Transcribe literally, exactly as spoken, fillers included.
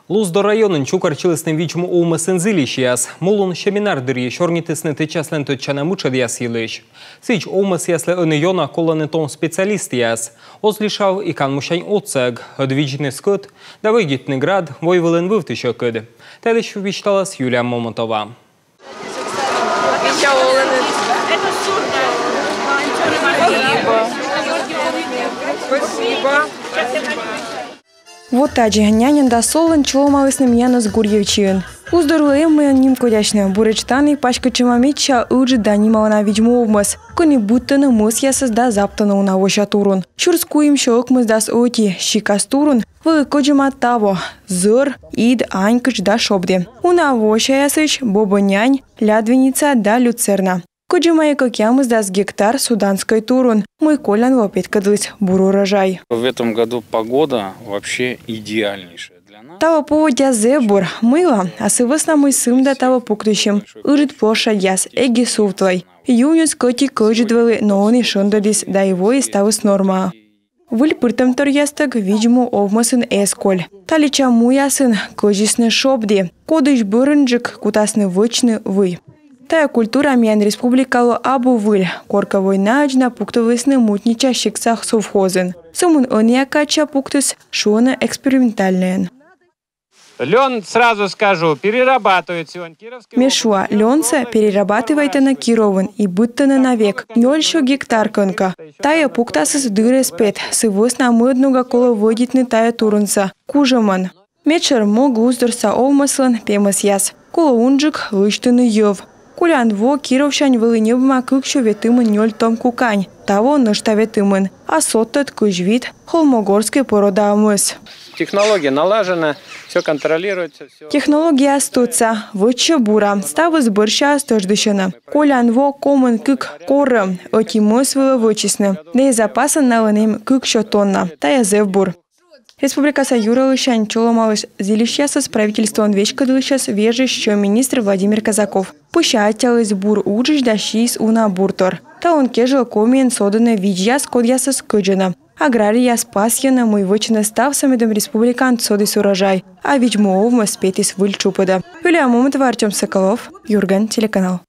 Луздор районын чукӧртчылісны видз-му овмӧсын зільысьяс. Му лун семинар дырйи сёрнитісны тэтчаслӧн тӧдчана мытшӧдъяс йылысь. Сідз, овмӧсъяслы ӧні ёна колӧны том специалистъяс. Оз лишав и канмусянь отсӧг: ӧд видзны скӧт да вӧйдитны град войвылын вывті сьӧкыд. Та йылысь висьталас Юлия Момотова. Вот тадзи няньӧн да солӧн чолӧмалісны миянӧс Гурьевчиын. Уздорлы эм мыйӧн нимкодясьны. Буретш тані паськӧдчӧма медся ыджыд да нималана видз-му овмӧс, кӧні быдтӧны мӧсъясӧс да заптӧны уна вося турун. Сюрс куимсё ӧкмысдас ӧти сикас турун вӧлі кӧдзӧма таво: зӧр, ид, анькытш да шобді. Уна восяясысь бобӧ нянь, лядвинница да люцерна. Кӧдзӧма и кӧкъямысдас гектар суданскӧй турун, мый колян во петкӧдліс бур урожай. В этом году погода вообще идеальнейшая для нас. Таво поводдя зэв бур. Мыйла? А сы вӧсна, мый сымда таво пуктысим. Ыджыд площадьяс, эгги сувтлӧй. Юныс кӧть и кӧдзыд вӧлі, но ӧні шӧндӧдіс да и воис ставыс нормаӧ. Выль пыртӧмторъястӧг видз-му овмӧсын эз коль. Талича муясын кӧдзисны шобді, кодысь бӧрынджык кутасны вӧчны вый. Тайӧ культура миян республикалы абу выль. Коркӧ войнаӧдз на пуктывлісны Мутнича сиктса совхозын. Сӧмын ӧнія кадся пуктыс, шуӧны, экспериментальнӧйӧн. Лён, сразу скажу, перерабатывается он Кировский. Ме шуа, лёнсӧ перерабатывайтӧны Кировын и быдтӧны на век, нёльсё гектар кӧнкӧ. Тайӧ пуктасыс дыр эз пет, сы вӧсна мӧд нога колӧ вӧдитны тайӧ турунсӧ кужӧмӧн. Медшӧр мог Уздорса овмӧслӧн — пемӧсъяс. Колӧ унджык лысьтыны йӧв. Колян во Кировсянь вӧлі ньӧбӧма кыксё ветымын нёль том кукань, таво нӧшта ветымын. А содтӧд кызь вит холмогорскӧй породаӧ мӧс. Технология налажена, всё контролируется, всё. Технологияыс тӧдса, вӧчсьӧ бура, ставыс бӧрся тӧждысьӧны. Колян во комын кык корӧ ӧти мӧс вылӧ вӧчисны. Да и запасын налӧн эм кыксё тонна. Тайӧ зэв бур. Республикаса юралысянь чолӧмаліс зільысьясӧс правительствоӧн веськӧдлысьӧс вежысь сьӧм министр Владимир Казаков. Пӧся аттьӧаліс бур уджысь да сиис уна буртор. Талун кежлӧ Комиын содӧны видзьяс, кодъясӧс кӧдзӧны. Аграрийяс пасйӧны, мый вӧчӧны ставсӧ, медым республикаын содіс урожай. А видз-му овмӧс петіс выль тшупӧдӧ. Юлия Момотова, Артём Соколов, «Юрган» телеканал.